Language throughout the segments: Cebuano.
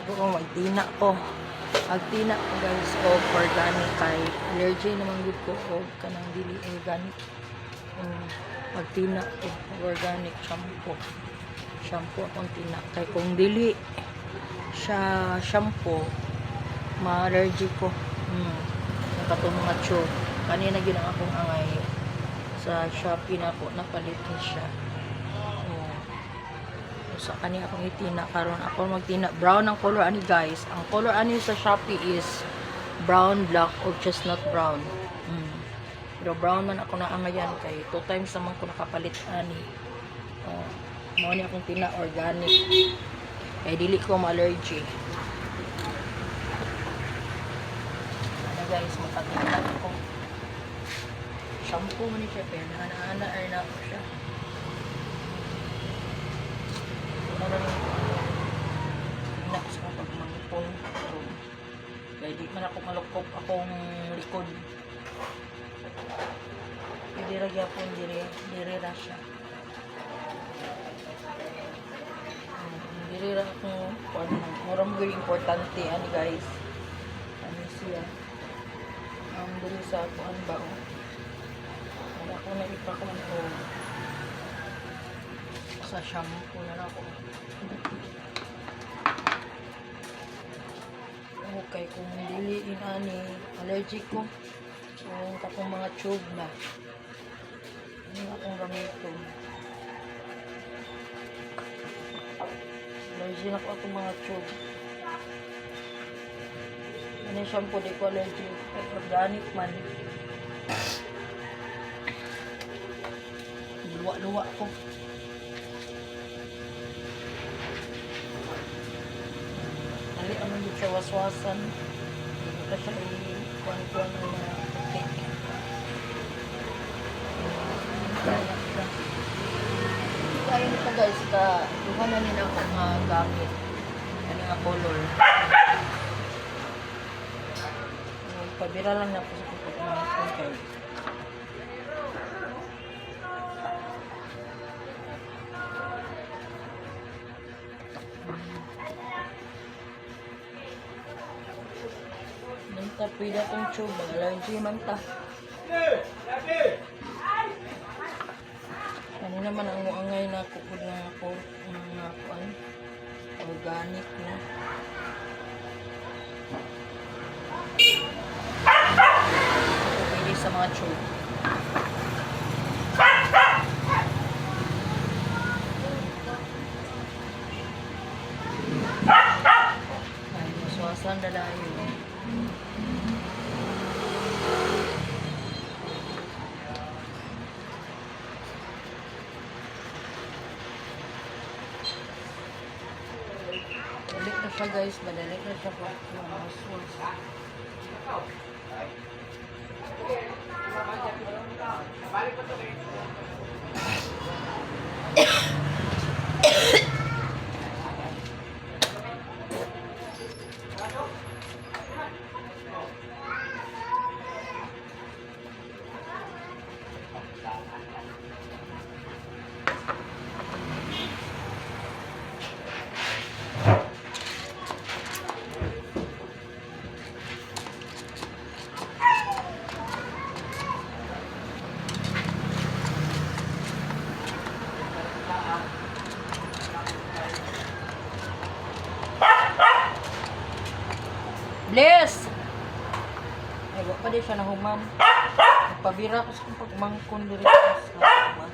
Ko magtina ko. Magtina ko, guys, og organic kay allergy naman gud ko og kanang dili organic. Magtina ko og organic shampoo. Shampoo akong tina kay kung dili siya shampoo, ma-allergy ko. Ang katong mga tube. Kanina gyud ang akong angay sa Shopee na ako napalit ni siya. Oh. Sa kani akong itina karon, ako magtina, brown ang color ani, guys. Ang color ani sa Shopee is brown, black or chestnut brown. Pero brown man ako naangayan kay two times naman ko nakapalit ani. Oh, mao ni akong tina, organic. Kay dili ko ma-allergy. Ano, guys, makatina ko. Shampoo man ni siya pero ana-ana or na ako siya. Ano rin na sa akong pagmangkon. So, kaya di man ako malukop akong likod. Pwede ra gyapon dire, dire ra siya. Dire ra akong kuan, mura mo gyud importante ani, guys. Ano siya? Ang diri sa kuan ba, oh. Ang ako na ipakuan o sa shampoo na lang ako. Okay, kung dili in ani, allergic ko. Kung katong mga tube na. Ano akong gamiton? Allergy na ko atong mga tube. Ano yung shampoo, di ko allergy. Kay organic man. Luwa-luwa ko. Dali ang mga siya waswasan. Hindi ka siya i-kuan-kuan ng mga puti. Kaya nito, guys, ka duha na nila ako nga gamit. Ano nga color. Pabira lang na ako sa pagpapamangkon kay Nanta, pwede akong tube. Allergy man ta. Ano naman ang muangay na kukod na ako nga kuan, organic, no? Pwede sa mga tube. Ay, maswasan na dayo. Dali na siya, guys, madali na siya po. Maswas. Bless! Ay, wa pa di siya nahuman. Pabira ko sa pagmangkon diri sa kuan.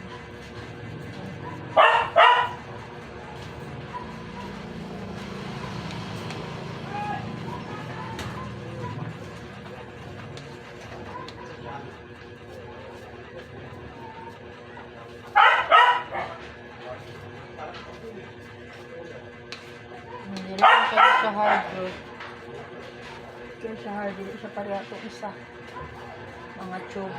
Hindi lang kaya siya hard road. Kaya siya hard, dili siya pareha itong isa. Mga tube.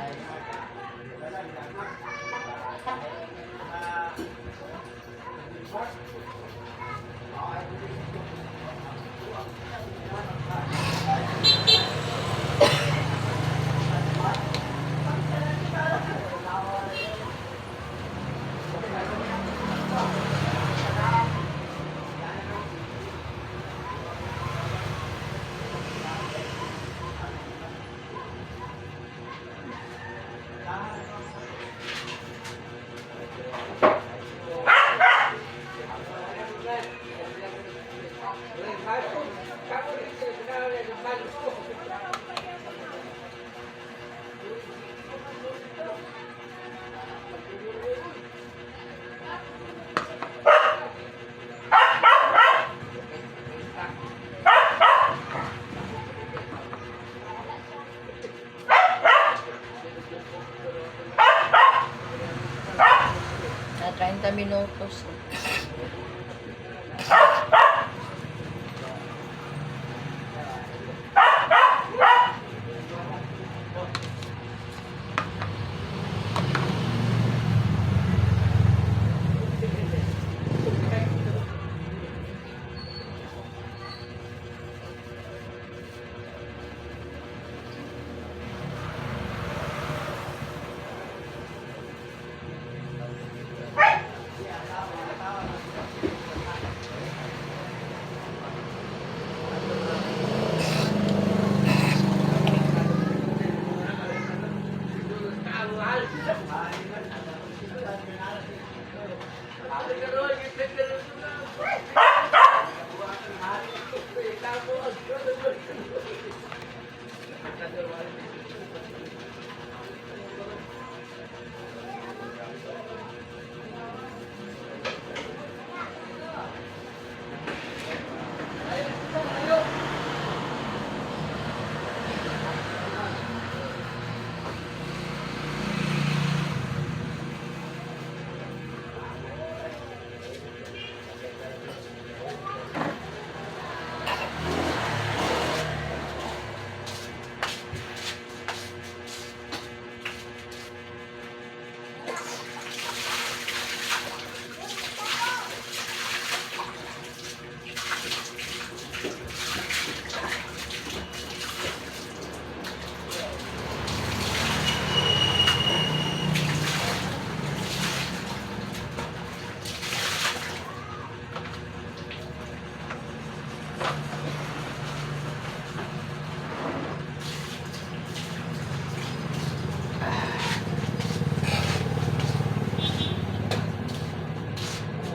Na 30 minutos.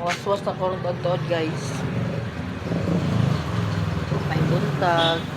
Waswas na karon tuod, guys. May buntag.